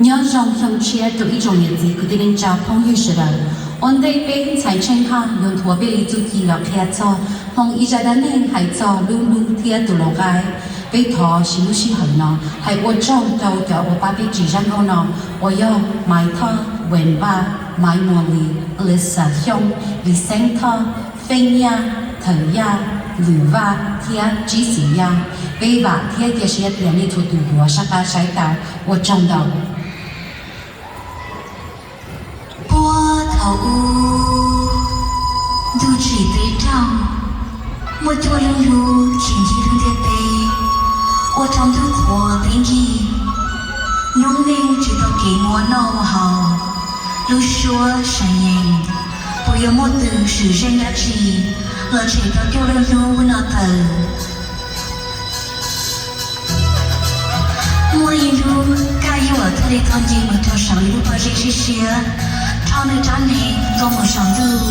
Nyob zoo xyoo tshiab rau ib tsoom niam txiv kwv tij neej tsa phooj ywg sawv daws. Ua ntej peb ntxhais Tsheej Haj yuav nthuav peb li txuj ci los qhia txog hmoo ib zaj dab neeg hais txog lub hnub thiab tus lau qaib, peb thov siv lub sij hawm no hais ua tsaug rau cov uas pab peb tsim zaj nkauj no uas yog Maiv Thoj, Wen Vaj, Maiv Muas Lis, Lisa Xyooj, Vis Xeeb Thoj, Feej Yaj, Thawm Yaj, Lwm Vaj thiab Tsib Xis Yaj. Peb vam thiab cia siab tias nej txhua tus yuav sab qab saib tau. Ua tsaug ntau. Puag thaum ub, ntuj tsim teb raug, muaj cuaj lub hnub chim ncig lub ntiaj teb, ua rau ntuj qhuav teb ncig, noob neej tsis tau kev muaj noj ua haus, lub suab seev yees, puas yuav muaj tus swm zeej dab tsi los tshem tau cuaj lub hnub no tawm. Muaj ib hnub Kaj Yuam thiaj li tau nce mus rau saum ib lub pob zeb siab siab, rho nws rab hneev nkaug mus saum ntuj,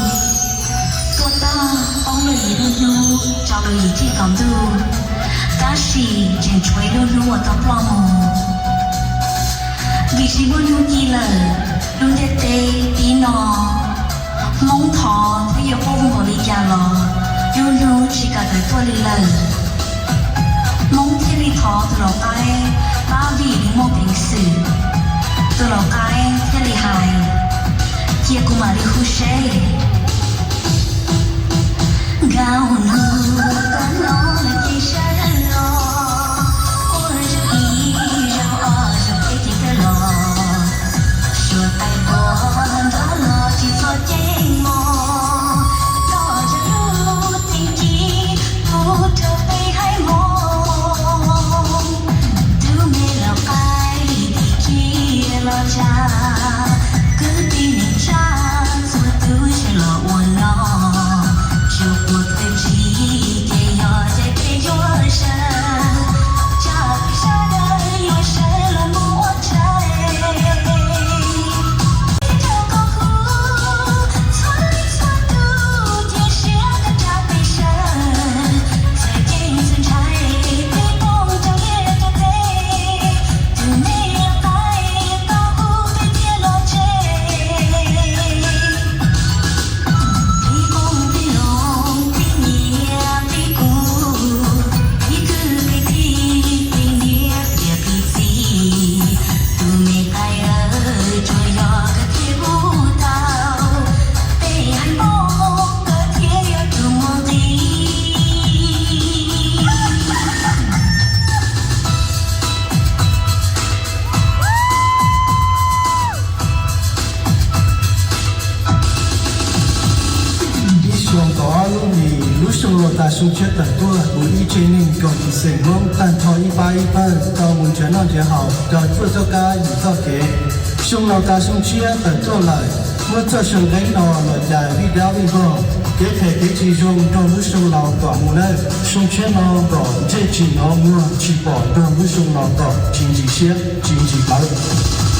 tuaj tog poob lub yim lub hnub rau lub yim cig kaum ntuj, tab sis tseem tshuav ib lub hnub uas tau ploj mus. Vim tsis muaj hnub ci lawm, lub ntiaj teb pib no, Hmoob thov thiab yuav quaj npaum li cas los lub hnub tsis kam tawm tuaj li lawm. Hmoob thiaj li thov tus lau qaib, tab vim nws muaj peev xwm. Tus lau qaib thiaj li hais, cia kuv mam li hu seb. Nkauj hnub koj hnov lawm ces sawv los, ua zaug ib zaug ob zaug peb ces kawg los, suav tais quav nrov los tsis txhob ceeb mog, koj zam lub txim ci pub rau peb haib hmoov. Tus me lau qaib tim kiag los tsa, kwv tij neej tsa txhua tus sawv los ua noj, tsuas quav thawj tsig ces yog caij peb yuav sawv, tsam peb sawv daws yuav sawv los mus ua tshais. Rau koj hu txhua leej txhua tus cia siab koj tsam peb sawv, txawm ceeb txawm ntshai peb poob rau liaj rau teb, tus me lau qaib koj hu peb thiaj los tsev. Peb poob peb loo peb nyiam peb kub, peb kwv peb tij peb niam peb txiv, tus me qaib aw, tsuas yog koj thiaj hu tau, peb haib hmoov koj thiaj yog tus muaj nqis. Ib xyoo tau ob lub hlis, lub xyoo laus tas xyoo tshiab tawm tuaj, kuv ib tse neeg kaum yim xeem Hmoob tag nrho ib pab ib pawg tau mus nrhiav noj nrhiav haus, cog cuaj txoj kab yim txoj kev. Xyoo laus tas xyoo tshiab tawm tuaj lawm, muab txoj xyoo nqeeb no los cais vij dab vij vog, kev phem kev tsis zoo nrog lub xyoo laus tom mus nawb. Xyoo tshiab no kom ntsej tsis hnov muag tsis pom, nrog lub xyoo no kom tsis ntsim siab tsis ntsim plawv.